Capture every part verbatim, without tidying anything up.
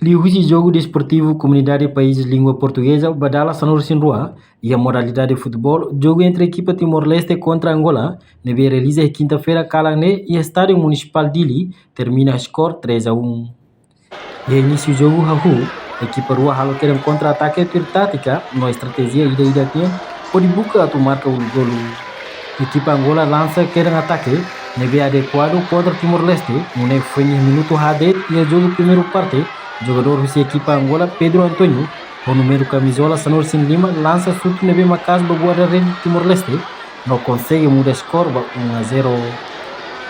Liuhusi jogu desportivu Komunidade Países Língua Portugeza ba dala sanulu-resin-rua, iha modalidade futeból, jogu entre ekipa Timor-Leste kontra Angola ne'ebé realiza iha kinta-feira kalan ne'e iha Estádiu Munisipál Dili, termina skor três a um. Iha inísiu jogu hahú, ekipa rua halo kedan kontra-atake tuir tátika no estratéjia ida-idak nian hodi buka atu marka uluk golu. Ekipa Angola lansa kedan atake ne'ebé adekuadu kontra Timor-Leste, nune'e foin iha minutu haat de'it iha jogu primeiru parte, jogadór husi ekipa Angola, Pedro António, ho númeru kamizola sanulu-resin-lima, lansa xute ne'ebé maka'as ba guarda-rede Timor-Leste, no konsege muda skor ba um a zero.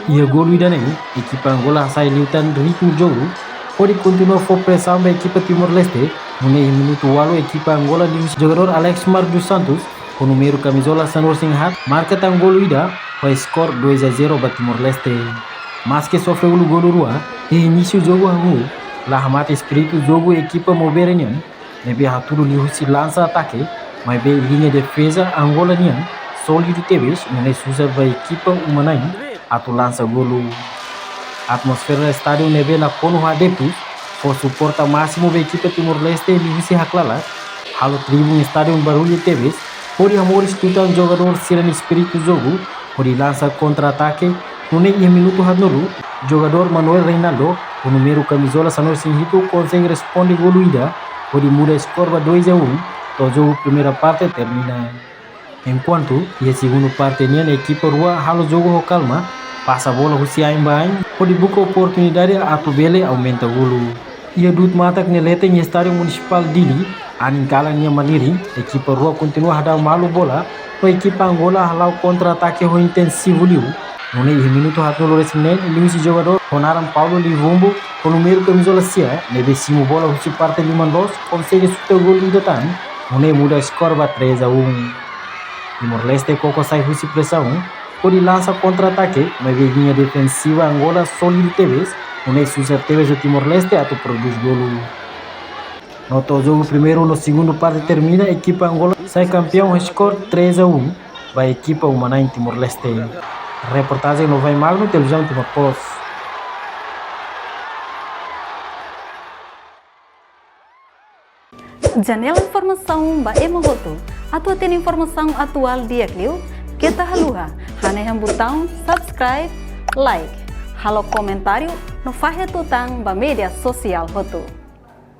Iha golu ida-ne'e, ekipa Angola hasa'e liután ritmu jogu, hodi kontinua fó presaun ba ekipa Timor-Leste, nune'e iha minutu ualu ekipa Angola liuhusi jogadór Alexmar dos Santos, ho númeru kamizola sanulu-resin-haat, marka tan golu ida, ho skor dois a zero ba Timor-Leste. Maske sofre uluk golu rua, iha inísiu jogu hahú, la hamate espíritu jogu ekipa Maubere nian, ne'ebé hatudu liuhusi lansa atake, maibé liña defeza Angola nian sólidu tebes, nune'e susar ba ekipa uma-na'in atu lansa golu. Atmosfera estádiu ne'ebé nakonu ho adeptus, fó suporta másimu ba ekipa Timor-Leste liuhusi haklalak, halo tribuna estádiu barullu tebes, hodi hamoris tutan jogadór sira-nia espíritu jogu, hodi lansa kontra-atake, nune'e iha minutu haatnulu, jogadór Manuel Reinaldo, ho númeru kamizola sanulu-resin-hitu, konsege responde golu ida, hodi muda skor ba dois a um, to'o jogu primeira parte termina. Enkuantu, iha segundu parte nian ekipa rua halo jogu ho kalma, pasa bola husi ain ba ain, hodi buka oportunidade atu bele aumenta golu. Iha du'ut matak nia leten iha Estádiu Munisipál Dili, anin kalan nia malirin, ekipa rua kontinua hadau malu bola, no ekipa Angola hala'o kontra-atake ho intensivu liu. Nune'e iha minutu haatnulu-resin-neen, liuhusi jogadór ho naran Paulo Livumbo, ho númeru kamizola sia, ne'ebé simu bola husi parte liman loos, konsege xuta golu ida tan, nune'e muda skor ba três a um. Timor-Leste koko sai husi presaun, hodi lansa kontra-atake, maibé liña defensiva Angola sólidu tebes, nune'e susar tebes ba Timor-Leste atu prodús golu. No to'o jogu primeiru no segundu parte termina, ekipa Angola sai kampeaun ho skor três a um ba ekipa uma-na'in Timor-Leste. Reportajen Novai Magno, Televizaun Timor Post. Janela informasaun ba ema hotu. Atu hatene informasaun atuál di'ak liu, keta haluha hanehan butaun subscribe, like, halo komentáriu no fahe tutan ba média sosiál hotu.